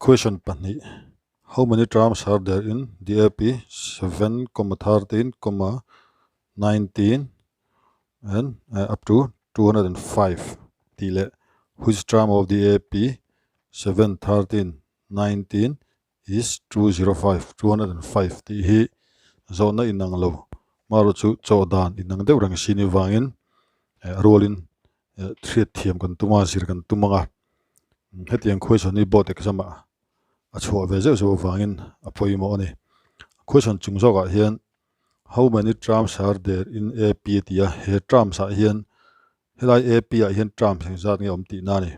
Question pahnih, How many terms are there in the AP 7 comma 13 comma 19 and up to 205 tih leh Which term of the AP 7 13 19 is 205, 205 tih hi zawhna inang lo marawh chu chaw dan inang deuh reng si ni vangin a rualin hriat thiam kan tum a zir kan tum ang a hetiang question hi board exam ah a chhuah ve zeuh zeuh avangin a pawimawh a ni question chung zawkah hian how many terms are there in A P a ti a he terms ah hian helai A P ah hian terms engzat nge awm tihna a ni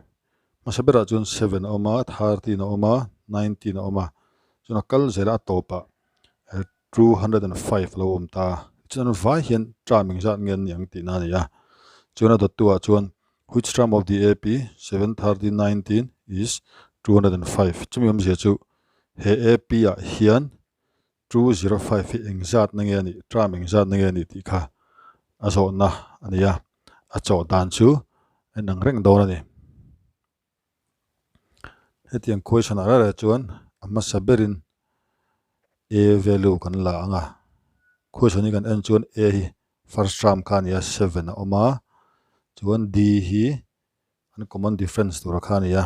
hmasa berah chuan 7 a awm a 13 a awm a 19 a awm a chuan a kal zel a a tawpah 205 a lo awm ta a, chuan vai hian term engzat nge an nih ang tihna a ni a, chuan a dawttu ah chuan which term of the AP 7 13 19 is 205 chumi awmzia chu he AP ah hian 205 hi engzat na nge a nih term engzat na nge a nih tih kha a zawhna a ni a, a chawh dan chu a inang reng dawn a ni. Hetiang question ah rara chuan a hmasa berin a value kan la ang a, question hi kan en chuan a hi first term kha a ni a 7 a awm a, chuan d hi an common difference tur kha a ni a,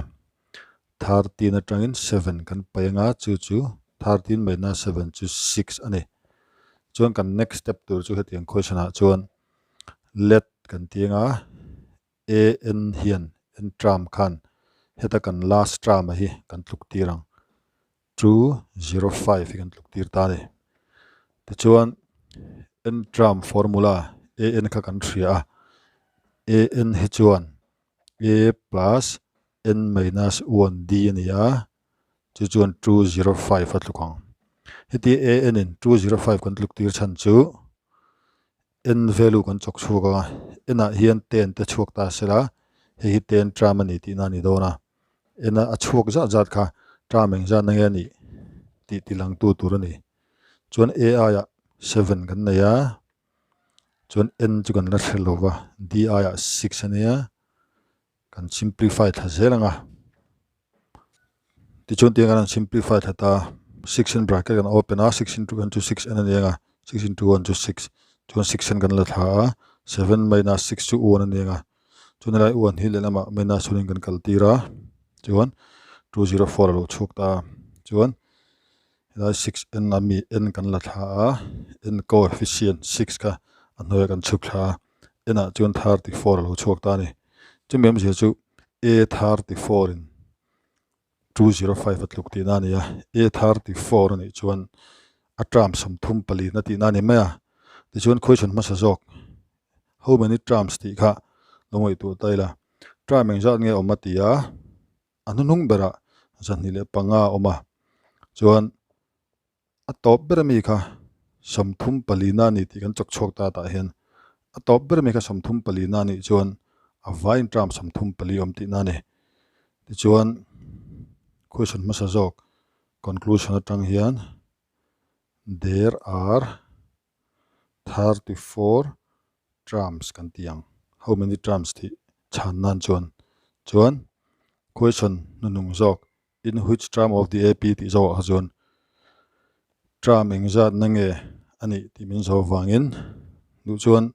13 atangin 7 kan paih ang a, chu chu 13 mai na 7 chu 6 a ni. Chuan kan next step tur chu hetiang question ah chuan let kan ti ang a, A N hian N term khan heta kan last term a hi kan tluk tir ang 205 hi kan tluk tir ta a ni. Tichuan N term formula A N kha kan hria a, A N hi chuan A plus N minus 1 D a ni a, chu chuan 205 a tluk ang. Heti A N in 205 kan tluk tir chhan chu N value kan chawk chhuak ang a, N ah hian ten te chhuak ta sela, hei hi ten term a ni tihna a ni dawn a, N a a chhuak zat zat kha term engzat na nge a nih tih ti lang tu tur a ni. Chuan A aiah 7 kan nei a, chuan N chu kan la hre lo va, D aiah 6 a nia, kan simplify thla zel ang a, tichuan tiang hian an simplify thla ta 6 in bracket kan open a 6 into 1 chu 6 n a ni ang a 6 into 1 chu 6 chuan 6 n kan la thla a 7 minus 6 chu 1 a ni ang a chuan helai 1 hi lehlamah minus 1 in kan kal tir a chuan 204 a lo chhuak ta a chuan helai 6 n a mi n kan la thla a n coefficient 6 kha a hnuaiah kan chhuk thla a n ah chuan 34 a lo chhuak ta a ni chumi awmzia chu a 34 in 205 a tluk tihna a ni a, a 34 a nih chuan a term 34 na tihna a ni mai a, tichuan question hmasa zawk how many terms tih kha lo ngaihtuah ta ila, term engzat nge awm a ti a, a hnuhnung berah 25 a awm a, chuan a tawp ber ami kha 34 na a ni tih kan chawk chhuak ta tah hian a tawp ber ami kha 34 na a nih chuan a vaiin term 34 awm tihna a ni. Tichuan question hmasa zawk conclusion atang hian there are 34 terms kan ti ang how many terms tih chhan nan chuan chuan question hnuhnung zawk in which term of the AP tih zawk ah kha chuan term engzat na nge a nih tih min zawh avangin duh chuan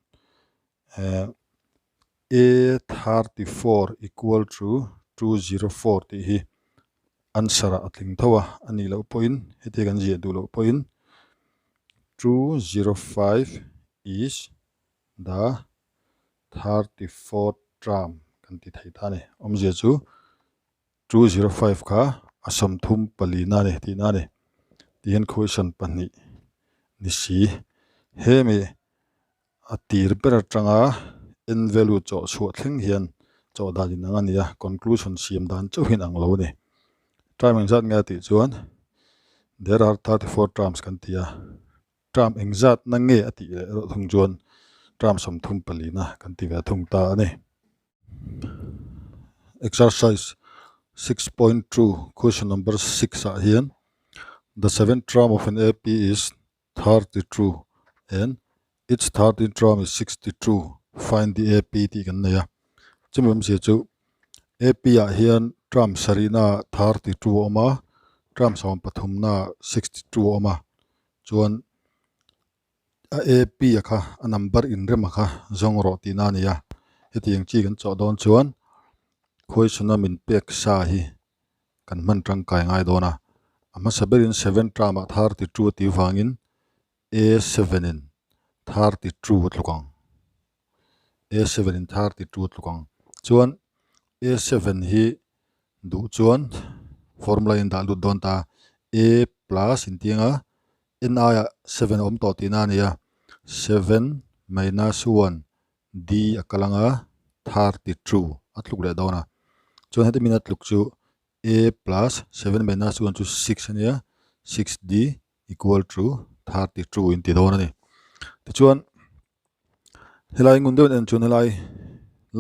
eh A 34 equal to 204 tih hi answer ah a tling tho a, a nih loh pawhin heti kan ziah duh loh pawhin 205 is the 34th term kan ti thei ta a ni. Awmzia chu 205 kha a 34 na a ni tihna a ni. Tihian question pahnih ni si. Hemi a tir ber atanga n value chawh chhuah thleng hian chawh dan inang a ni a, conclusion siam dan chauh hi inang lo a ni. Term engzat nge a tih chuan there are 34 terms kan ti a, term engzat na nge a tih leh erawh thung chuan term 34 na kan ti ve thung ta a ni. Exercise 6.2 question number 6 ah hian the seventh term of an AP is 32 and its 13th term is 62 find the AP tih kan nei a, chumi awmzia chu AP ah hian term sarihna ah 32 a awm a. Term 13 na 62 a awm a, chuan a AP a kha a number inrem a kha zawng rawh tihna a ni a. Hetiang chi kan chawh dawn chuan question a min pek sa hi kan hman tangkai ngai dawn a. A hmasa berin seven term ah 32 a tih vangin A seven in 32 a tluk ang. A seven in 32 a tluk ang. Chuan A seven hi duh chuan formula in dah lut dawn ta A plus in tih anga N aia seven a awm tawh tihna a ni a. Seven minus one D a kal anga 32 a tluk leh dawn a. Chuan heti min a tluk chu A plus seven minus one chu six a nia six D equal to 32 in ti dawn a ni. Tichuan helai ngun deuhin en chuan helai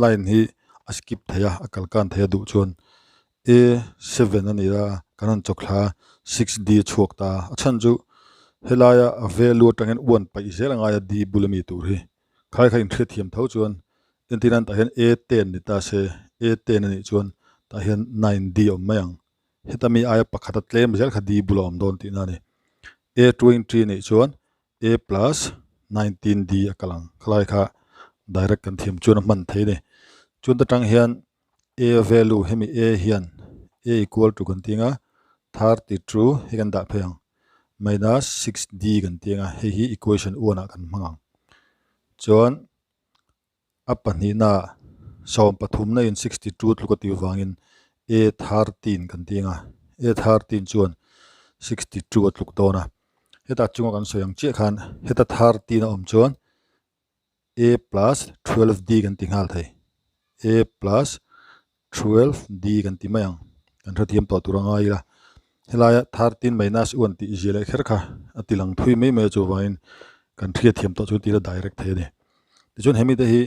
line hi a skip thei a, a kal kan thei a duh chuan A seven a ni a, kan rawn chawk thla a six D a chhuak ta a. A chhan chu helaia a value atangin one paih zel a ngai a D bul ami tur hi. Khalai kha inhriatthiam tho chuan entir nan tah hian A ten ni ta se, A ten a nih chuan tah hian nine D a awm mai ang. Heta mi aia pakhat a tlem zel kha D bul a awm dawn tihna a ni. A 20 nih chuan A plus 19 D a kal ang. Khalai kha direct kan thiam chuan a hman thei a ni. Chuan ta tang hian A value hemi A hian A equal to kan tih ang a, 32 hi kan dah phei ang minus 6 D kan tih ang a, hei hi equation one ah kan hmang ang. Chuan a pahnihna 13 na in 62 tluk a tih vangin A 13 kan tih ang a, A 13 chuan 62 a tluk dawn a. Heta chunga kan sawi ang chiah khan heta 13 a awm chuan A plus 12 D kan ti nghal thei. A plus 12 D kan ti mai ang. Kan hrethiam tawh tur a ngai ila. Helaia 13 minus 1 tih zia leh kher kha a ti lang thui mai mai a chuvangin kan hriatthiam tawh chu tira direct thei a ni. Tichuan hemi te hi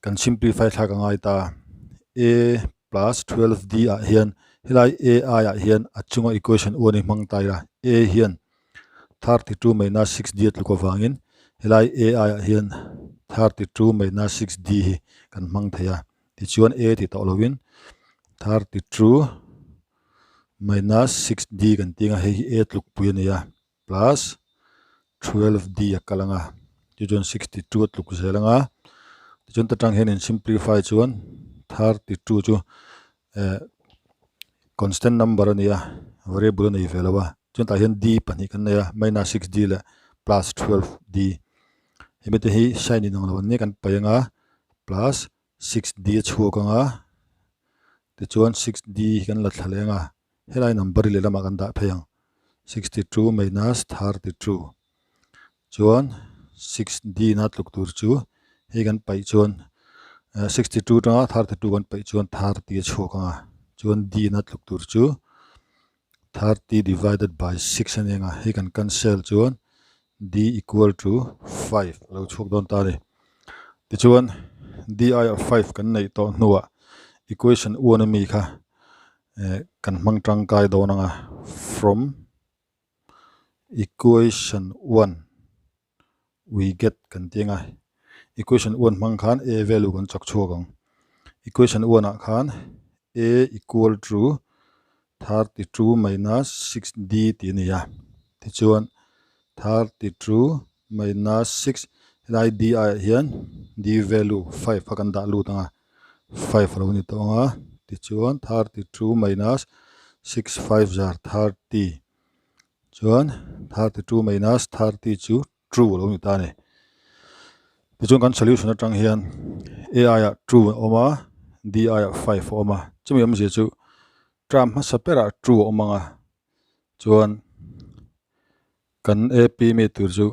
kan simplify thlak a ngai ta. A plus 12 D ah hian helai A aiah hian a chunga equation 1 hi hmang ta ila. A hian 32 minus 6 D a tluk avangin helai A aiah hian 32 minus 6 D hi kan hmang thei a. Tichuan A ti tawh lovin 32 minus 6 D kan tih ang a, hei hi A tlukpui a ni a plus 12 D a kal ang a, tichuan 62 a tluk zel ang a. Tichuan ta tang hian in simplify chuan 32 chu eh constant number a ni a, variable a nei ve lo a. Chuan tah hian D pahnih kan nei a, minus 6 D leh plus 12 D. Hemi te hi sign inang lo an nia kan paih ang a, plus 6 D a chhuak ang a, tichuan 6 D hi kan la thla leh ang a, helai number hi lehlamah kan dah phei ang, 62 minus 32 chuan 6 D na tluk tur chu hei kan paih chuan 62 atanga 32 kan paih chuan 30 a chhuak ang a, chuan D na tluk tur chu 30 divided by 6 a ni ang a, hei kan cancel chuan D equal to 5 a lo chhuak dawn ta a ni. Tichuan D aiah 5 kan neih tawh hnuah equation 1 ami kha eh kan hmang tangkai dawn ang a, from equation 1 we get kan tih ang a, equation 1 hmang khan A value kan chak chhuak ang. Equation 1 ah khan A equal to 32 minus 6 D tih a ni a, tichuan 32 minus 6 helai D aiah hian D value 5 kha kan dah lut ang a, 5 a lo ni tawh ang a, tichuan 32 minus 6 5 zar 30 chuan 32 minus 30 chu true a lo ni ta a ni. Tichuan kan solution atang hian A aiah true a awm a, D aiah 5 a awm a, chumi awmzia chu term hmasa berah true a awm ang a, chuan kan AP mi tur chu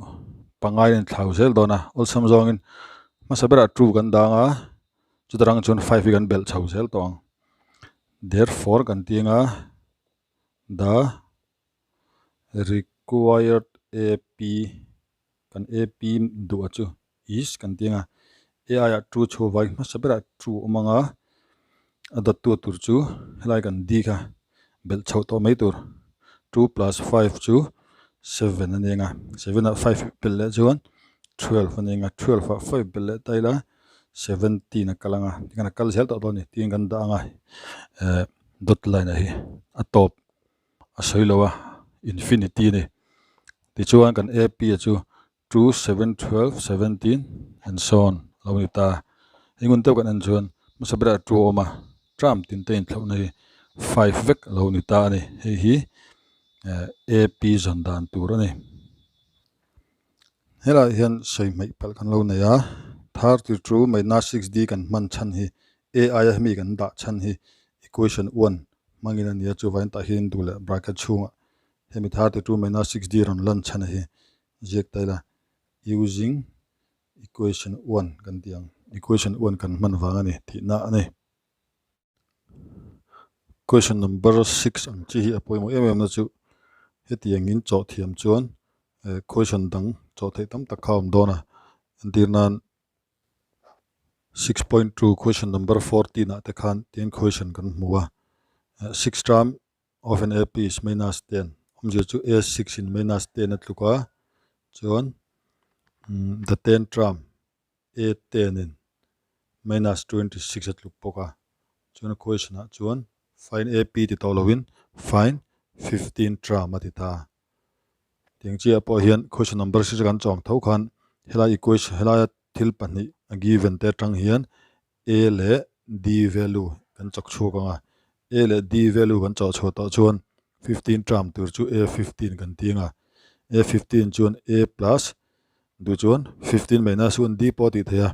pangai a inthlau zel dawn a, awlsam zawngin hmasa berah true kan dang a, chuta rang chuan 5 hi kan belh chho zel tawh ang. Therefore kan ti ang a, the required AP kan AP duh a chu is kan ti ang a, A aiah true chho vai hmasa berah true a awm ang a, a dawttu tur chu helai kan D kha belh chhoh tawh mai tur two plus five chu seven a ni ang a, seven ah five belh leh chuan twelve a ni ang a, twelve ah five belh leh ta ila seventeen a kal ang a, tikhan a kal zel tawh dawn a ni tiin kan dah ang a, eh dot line ah hi a tawp. a sawi lo a, infinity a ni. Tichuan kan AP a chu 2, 7, 12, 17 and so on a lo ni ta. Hei ngun deuh kan en chuan hmasa berah 2 a awm a, term tin te inthlauhna hi 5 vek a lo ni ta a ni. Hei hi AP zawn dan tur a ni. Helaiah hian sawi hmaih palh kan lo nei a, 32 minus 6d kan hman chhan hi A aia hemi kan dah chhan hi equation 1 hmangin a ni a, chuvangin tah hian duh leh bracket chhungah hemi 32 minus 6d rawn lan chhan hi ziak ta ila using equation 1 kan tih ang, equation 1 kan hman vang a ni tihna a ni. Question number 6 ang chi hi a pawimawh em em na chu hetiang in chawh thiam chuan question dang chawh theih tam tak kha a awm dawn a, entir nan 6.2 question number 14 ah te khan tiang question kan hmu a, 6 term of an AP is minus 10 awmzia chu A 6 in minus 10 a tluk a chuan the 10 term A 10 in minus 26 a tluk bawk a chuan a question ah chuan find AP ti tawh lovin find 15 term a ti ta. Tiang chiah pawh hian question number 6 a kan chawng tho khan helai equation helaia thil pahnih a given te atang hian A leh D value kan chawk chhuak ang a, A leh D value kan chawh chhuah tawh chuan 15 term tur chu A 15 kan ti ang a, A 15 chuan A plus duh chuan 15 minus 1 D pawh a tih theih a,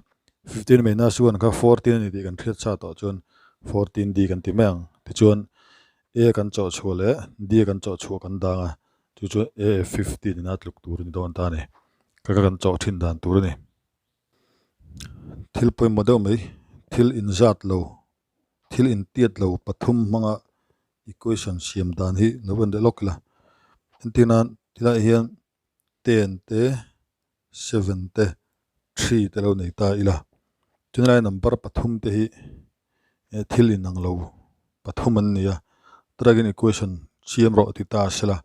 15 minus 1 kha 14 a ni tih kan hriat sa tawh chuan 14 D kan ti mai ang. Tichuan A kan chawh chhuah leh D kan chawh chhuah kan dang a, chu chuan A 15 ina tluk tur a ni dawn ta a ni. Ka kan chawh thin dan tur a ni. Thil pawimawh deuh mai, thil inzat lo, thil intiat lo pathum hmanga equation siam dan hi lo en leh lawk ila. Entir nan tilaiah hian 10 te, 7 te, 3 te lo nei ta ila. Chulai number pathum te hi thil inang lo pathum an ni a, turakin equation siam rawh ti ta sela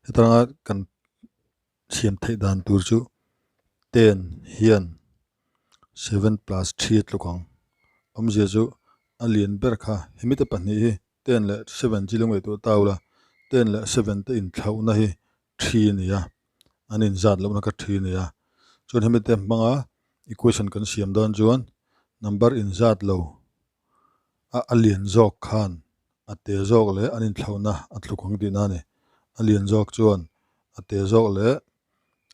hetanga kan siam theih dan tur chu 10 hian 7 plus 3 a tluk ang. Awmzia chu a lian ber kha hemi te pahnih hi 10 leh 7 chi lo ngaihtuah ta ula 10 leh 7 te inthlauhna hi 3 a ni a, an inzat lohna kha 3 a ni a. Chuan hemi te hmanga equation kan siam dawn chuan number inzat lo a a lian zawk khan a te zawk leh an inthlauhna a tluk ang tihna a ni. A lian zawk chuan a te zawk leh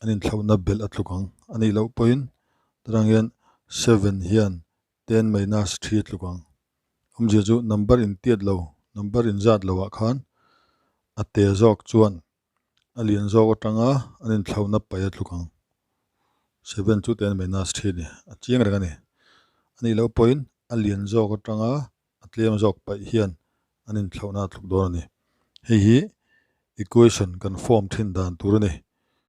an inthlauhna belh a tluk ang a nih loh pawhin tunah hian 7 hian 10 minus 3 a tluk ang. Awmzia chu number intiat lo, number inzat lo ah khan a te zawk chuan a lian zawk atanga an inthlauhna paih a tluk ang. 7 chu 10 minus 3 a ni, a chiang reng a ni. A nih loh pawhin a lian zawk atanga a tlem zawk paih hian an inthlauhna a tluk dawn a ni. Hei hi equation kan form thin dan tur a ni.